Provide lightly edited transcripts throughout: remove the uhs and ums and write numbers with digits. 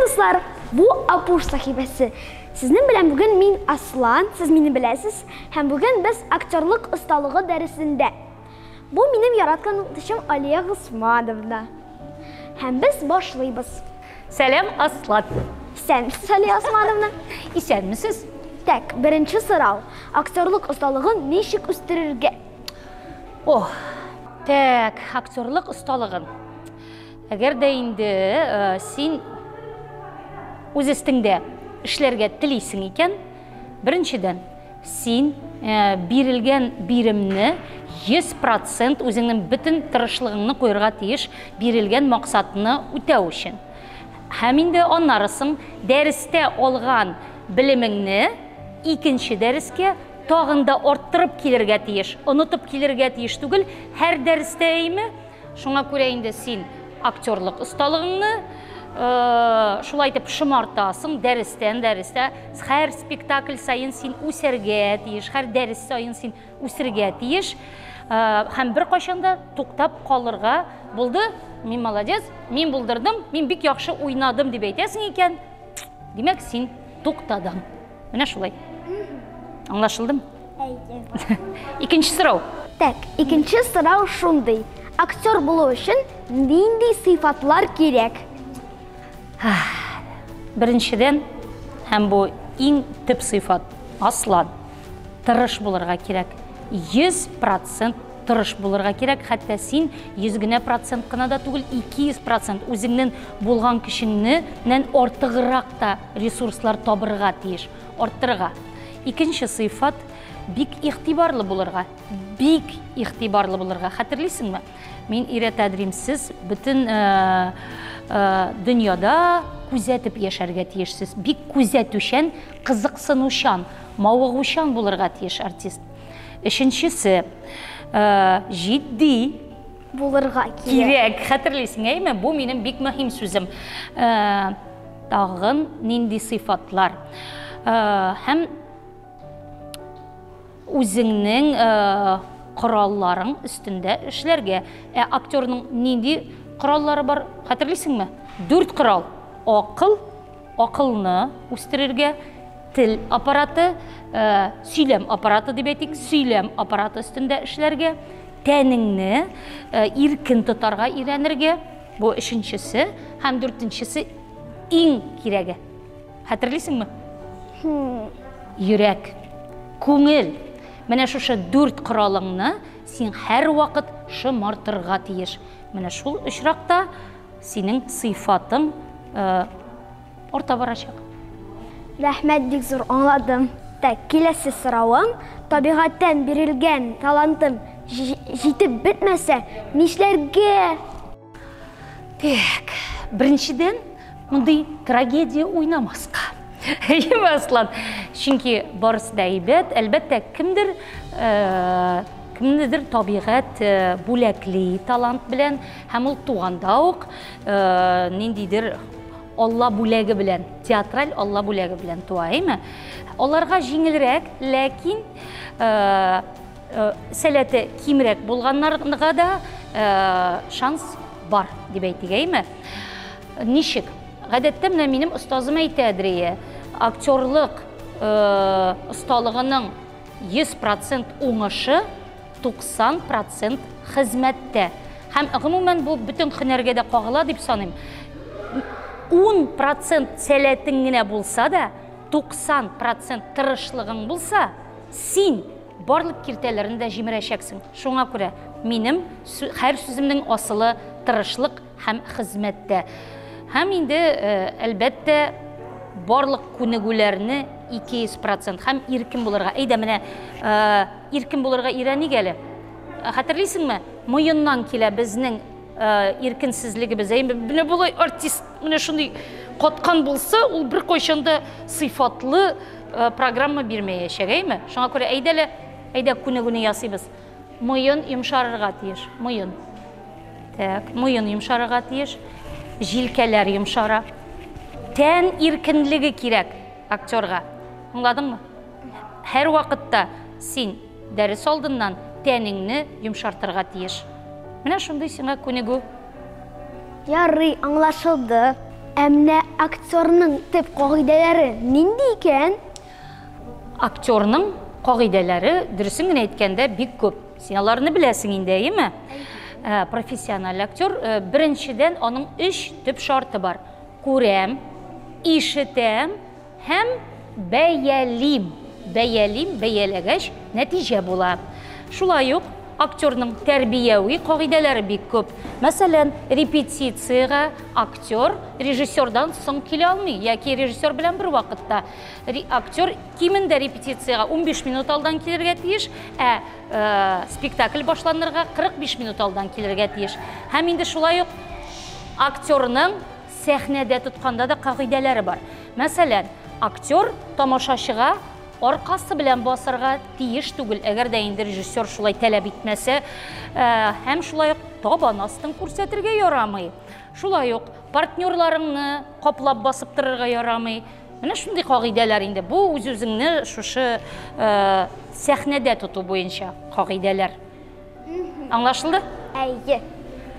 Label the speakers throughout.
Speaker 1: Сәлам, дуслар! Бу Апуш сәхифәсе. Сезнең белән бүген мин Аслан, сез мине беләсез, һәм бүген без актерлык осталыгы дәресендә. Бу минем яраткан укытучым Алия Госмановна. Һәм без башлыйбыз.
Speaker 2: Сәлам, Аслан.
Speaker 1: Исәнмесез, Алия Османовна.
Speaker 2: Исәнмесез.
Speaker 1: Так, беренче сорау. Актерлык осталыгын ничек үстерергә?
Speaker 2: Ох, так, актерлык осталыгын. Әгәр дә инде э, син үз өстеңдә эшләргә телисең икән, беренчедән, син э, бирелгән биремне 100% үзеңнең бөтен тырышлыгыңны куярга тиеш бирелгән максатны үтәү өчен. Һәм инде аннарысын дәрестә алган белемеңне икенче дәрескә тагын да арттырып килергә тиеш, онытып килергә тиеш түгел, һәр дәрестә әйме. Шуңа күрә инде син актерлык осталыгыңны шулай итеп шомартасың, дәрестән дәрестә, һәр спектакль саен син үсәргә тиеш, һәр дәрес саен син үсергә тиеш. Һәм беркайчан да туктап калырга булды, мин молодец, мин булдырдым, мин бик яхшы уйнадым дип әйтәсең икән, димәк, син туктадың. Менә шулай. Аңлашылдымы?
Speaker 1: Әйе.
Speaker 2: Икенче сорау.
Speaker 1: Так, икенче сорау шундый. Актер булу өчен нинди сыйфатлар кирәк?
Speaker 2: Беренчедән, һәм бу иң төп сыйфат, Аслан, тырыш булырга кирәк. 100% тырыш булырга кирәк, хәтта син 100 генә процент кына да түгел, 200% үзеңнең булган көчеңнән артыграк та ресурслар табырга тиеш, арттырырга. Икенче сыйфат, бик игътибарлы булырга, бик игътибарлы булырга. Хәтерлисеңме? Мин өйрәтәдерим, сез бөтен э, э, дөньяда күзәтеп яшәргә тиешсез. Бик күзәтүчән, кызыксынучан, мавыгучан булырга тиеш артист. Өченчесе, э, җитди
Speaker 1: булырга кирәк.
Speaker 2: Кирәк, хәтерлисең, әйме? Бу минем бик мөһим сүзем. Тагын нинди сыйфатлар? Һәм үзеңнең коралларың өстендә эшләргә. Ә актерның нинди кораллары бар, хәтерлисеңме? Дүрт корал. Акыл, акылны үстерергә, тел аппараты, сөйләм аппараты дип әйтик, сөйләм аппараты өстендә эшләргә, тәнеңне иркен тотарга өйрәнергә. Бу өченчесе һәм дүртенчесе иң кирәге. Хәтерлисеңме? Йөрәк, күңел. Менә шушы дүрт коралыңны син һәрвакыт шомартырга тиеш. Менә шул очракта синең сыйфатың э, арта барачак.
Speaker 1: Рәхмәт, бик зур, аңладым. Так, киләсе соравым, табигатьтән бирелгән талантым җитеп бетмәсә, нишләргә?
Speaker 2: Так, беренчедән, мондый трагедия уйнамаска. Әйеме, Аслан? Чөнки барысы да әйбәт. Әлбәттә, кемдер, э, кемнедер табигать э, бүләкли талант белән, һәм ул туганда ук э, ниндидер Алла бүләге белән, театраль Алла бүләге белән туа, әйме? Аларга җиңелрәк, ләкин сәләте кимрәк булганнарга да шанс бар, дип әйтик, әйме? Ничек? Гадәттә менә минем остазым әйтә, Адрия, актерлык осталыгының 100% уңышы 90% хезмәттә. Һәм гомумән бу бөтен һөнәргә дә кагыла дип саныйм. 10% сәләтең генә булса да, 90% тырышлыгың булса, син барлык киртәләрне дә җимерәчәксең. Шуңа күрә минем һәр сүземнең асылы тырышлык һәм хезмәттә. Һәм инде, э, әлбәттә, барлык күнегүләрне 200% һәм иркен булырга. Әйдә, менә э, иркен булырга өйрәник әле. Хәтерлисеңме? Муеннан килә безнең э, иркенсезлегебез. Әй, менә болай артист менә шундый каткан булса, ул беркайчан да сыйфатлы э, программа бирмәячәк, әйме? Шуңа күрә әйдә әле, әйдә күнегүне ясыйбыз. Муен йомшарырга тиеш, муен. Так, муен йомшарырга тиеш. Җилкәләр йомшара. Тән иркенлеге кирәк актерга. Аңладыңмы? Һәр вакытта син дәрес алдыннан тәнеңне йомшартырга тиеш. Менә шундый сиңа күнегү.
Speaker 1: Ярый, аңлашылды. Ә менә актерның төп кагыйдәләре нинди икән?
Speaker 2: Актерның кагыйдәләре, дөресен генә әйткәндә, бик күп. Син аларны беләсең инде, әйеме? Профессиональ актер, беренчедән, аның өч төп шарты бар. Күрәм, ишетәм һәм бәялим. Бәялим, бәяләгәч, нәтиҗә була. Шулай ук актерның тәрбияви кагыйдәләре бик күп. Мәсәлән, репетициягә актер режиссердан соң килә алмый яки режиссер белән бер вакытта. Актер кимендә репетициягә 15 минут алдан килергә тиеш, ә спектакль башланырга 45 минут алдан килергә тиеш. Һәм инде шулай ук актерның сәхнәдә тотканда да кагыйдәләре бар. Мәсәлән, актер тамашачыга аркасы белән басарга тиеш түгел, әгәр дә инде режиссер шулай таләп итмәсә, һәм шулай ук табан астын күрсәтергә ярамый. Шулай ук партнерларыңны каплап басып торырга ярамый. Менә шундый кагыйдәләр инде. Бу үз-үзеңне шушы сәхнәдә тоту буенча кагыйдәләр. Аңлашылды?
Speaker 1: Әйе.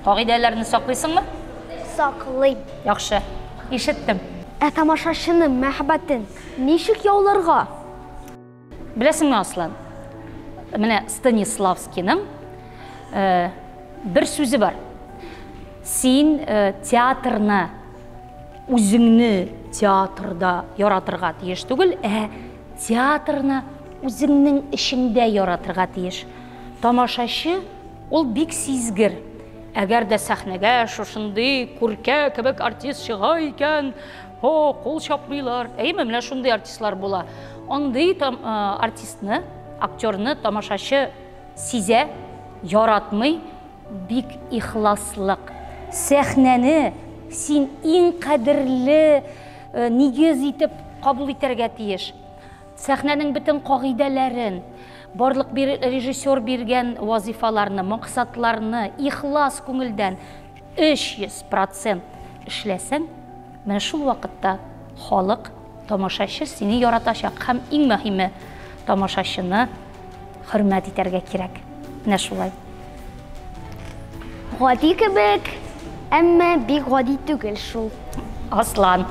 Speaker 2: Кагыйдәләрне саклыйсыңмы?
Speaker 1: Саклыйм.
Speaker 2: Яхшы. Ишеттем.
Speaker 1: Ә тамашачының мәхәббәтен ничек яуларга?
Speaker 2: Беләсеңме, Аслан? Менә Станиславскийның бер сүзе бар. Син театрны үзеңне театрда яратырга тиеш түгел, ә театрны үзеңнең эчеңдә яратырга тиеш. Тамашачы ул бик сизгер. Әгәр дә сәхнәгә шушындый күркә кебек артист чыга икән, о, кул чапмыйлар. Әйеме, менә шундый артистлар була. Андый артистны, актерны тамашачы сизә, яратмый, бик ихласлык. Сәхнәне син иң кадерле нигез итеп кабул итәргә тиеш. Сәхнәнең бөтен кагыйдәләрен, барлык режиссер биргән вазифаларны, максатларны ихлас күңелдән 300% эшләсәң, менә шул вакытта халык, тамашачы сине яратачак. Һәм иң мөһиме, тамашачыны хөрмәт итәргә кирәк. Менә шулай.
Speaker 1: Гади кебек, әмма бик гади түгел шул.
Speaker 2: Аслан,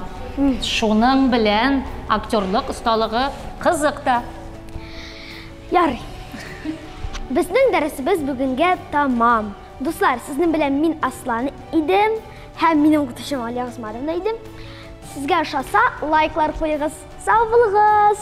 Speaker 2: шуның белән актерлык осталыгы кызык та.
Speaker 1: Ярый. Безнең дәресебез бүгенгә тамам. Дуслар, сезнең белән мин Аслан идем һәм минем укытучым Алия Госмановна идем. Сезгә ошаса, лайклар куегыз. Сау булыгыз!